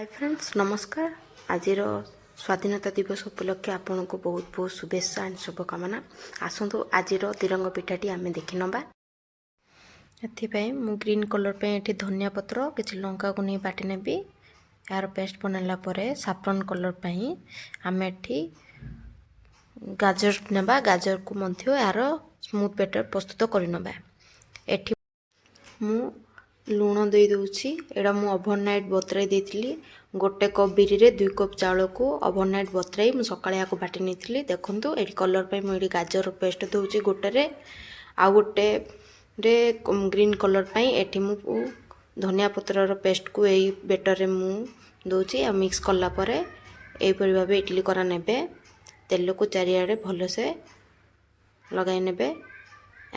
High friends, ନମସ୍କାର। ଆଜିର ସ୍ୱାଧୀନତା ଦିବସ ଉପଲକ୍ଷେ ଆପଣଙ୍କୁ ବହୁତ ବହୁତ ଶୁଭେଚ୍ଛା ଆଣ୍ଡ ଶୁଭକାମନା। ଆସନ୍ତୁ, ଆଜିର ତିରଙ୍ଗ ପିଠାଟି ଆମେ ଦେଖିନେବା। ଏଥିପାଇଁ ମୁଁ ଗ୍ରୀନ୍ କଲର୍ ପାଇଁ ଏଠି ଧନିଆ ପତ୍ର, କିଛି ଲଙ୍କାକୁ ନେଇ ବାଟି ନେବି। ଏହାର ପେଷ୍ଟ ବନାଇଲା ପରେ ସାଫ୍ରନ୍ କଲର୍ ପାଇଁ ଆମେ ଏଠି ଗାଜର ନେବା। ଗାଜରକୁ ମଧ୍ୟ ଏହାର ସ୍ମୁଥ୍ ବେଟର୍ ପ୍ରସ୍ତୁତ କରିନେବା। ଏଠି ମୁଁ ଲୁଣ ଦେଇ ଦେଉଛି। ଏଇଟା ମୁଁ ଓଭରନାଇଟ୍ ବତୁରାଇ ଦେଇଥିଲି। 1 କପ୍ ବିରିରେ 2 କପ୍ ଚାଉଳକୁ ଓଭରନାଇଟ୍ ବତୁରାଇ ମୁଁ ସକାଳେ ଏହାକୁ ବାଟି ନେଇଥିଲି। ଦେଖନ୍ତୁ, ଏଠି କଲର୍ ପାଇଁ ମୁଁ ଏଠି ଗାଜର ପେଷ୍ଟ ଦେଉଛି ଗୋଟେରେ, ଆଉ ଗୋଟେରେ ଗ୍ରୀନ୍ କଲର୍ ପାଇଁ ଏଠି ମୁଁ ଧନିଆ ପତ୍ରର ପେଷ୍ଟକୁ ଏଇ ବେଟରରେ ମୁଁ ଦେଉଛି। ଆଉ ମିକ୍ସ କଲା ପରେ ଏହିପରି ଭାବେ ଇଡ଼ଲି କରା ନେବେ। ତେଲକୁ ଚାରିଆଡ଼େ ଭଲସେ ଲଗାଇ ନେବେ।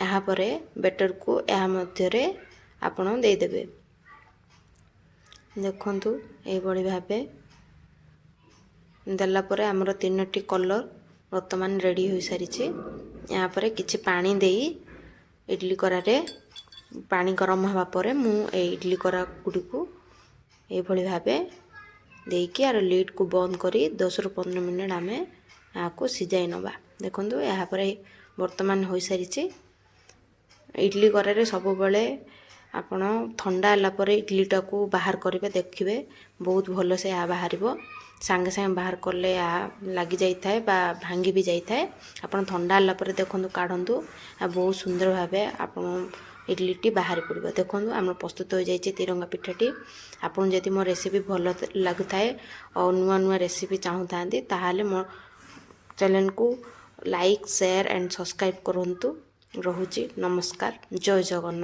ଏହାପରେ ବେଟରକୁ ଏହା ମଧ୍ୟରେ ଆପଣ ଦେଇଦେବେ। ଦେଖନ୍ତୁ, ଏଇଭଳି ଭାବେ ଦେଲା ପରେ ଆମର ତିନୋଟି କଲର୍ ବର୍ତ୍ତମାନ ରେଡ଼ି ହୋଇସାରିଛି। ଏହାପରେ କିଛି ପାଣି ଦେଇ ଇଡ଼ଲି କରାରେ ପାଣି ଗରମ ହେବା ପରେ ମୁଁ ଏଇ ଇଡ଼ଲି କରା ଗୁଡ଼ିକୁ ଏଇଭଳି ଭାବେ ଦେଇକି ଆର ଲିଡ଼୍କୁ ବନ୍ଦ କରି 10ରୁ 15 ମିନିଟ୍ ଆମେ ଏହାକୁ ସିଝାଇ ନେବା। ଦେଖନ୍ତୁ, ଏହାପରେ ବର୍ତ୍ତମାନ ହୋଇସାରିଛି। ଇଡ଼ଲି କରାରେ ସବୁବେଳେ ଆପଣ ଥଣ୍ଡା ହେଲା ପରେ ଇଡ଼ଲିଟାକୁ ବାହାର କରିବେ, ଦେଖିବେ ବହୁତ ଭଲସେ ଏହା ବାହାରିବ। ସାଙ୍ଗେ ସାଙ୍ଗେ ବାହାର କଲେ ଏହା ଲାଗିଯାଇଥାଏ ବା ଭାଙ୍ଗି ବି ଯାଇଥାଏ। ଆପଣ ଥଣ୍ଡା ହେଲା ପରେ ଦେଖନ୍ତୁ, କାଢ଼ନ୍ତୁ ଆଉ ବହୁତ ସୁନ୍ଦର ଭାବେ ଆପଣ ଇଡ଼ଲିଟି ବାହାରି ପଡ଼ିବ। ଦେଖନ୍ତୁ, ଆମର ପ୍ରସ୍ତୁତ ହୋଇଯାଇଛି ତିରଙ୍ଗା ପିଠାଟି। ଆପଣ ଯଦି ମୋ ରେସିପି ଭଲ ଲାଗୁଥାଏ ଆଉ ନୂଆ ନୂଆ ରେସିପି ଚାହୁଁଥାନ୍ତି, ତାହେଲେ ମୋ ଚ୍ୟାନେଲକୁ ଲାଇକ୍, ସେୟାର ଆଣ୍ଡ ସବସ୍କ୍ରାଇବ୍ କରନ୍ତୁ। ରହୁଛି, ନମସ୍କାର, ଜୟ ଜଗନ୍ନାଥ।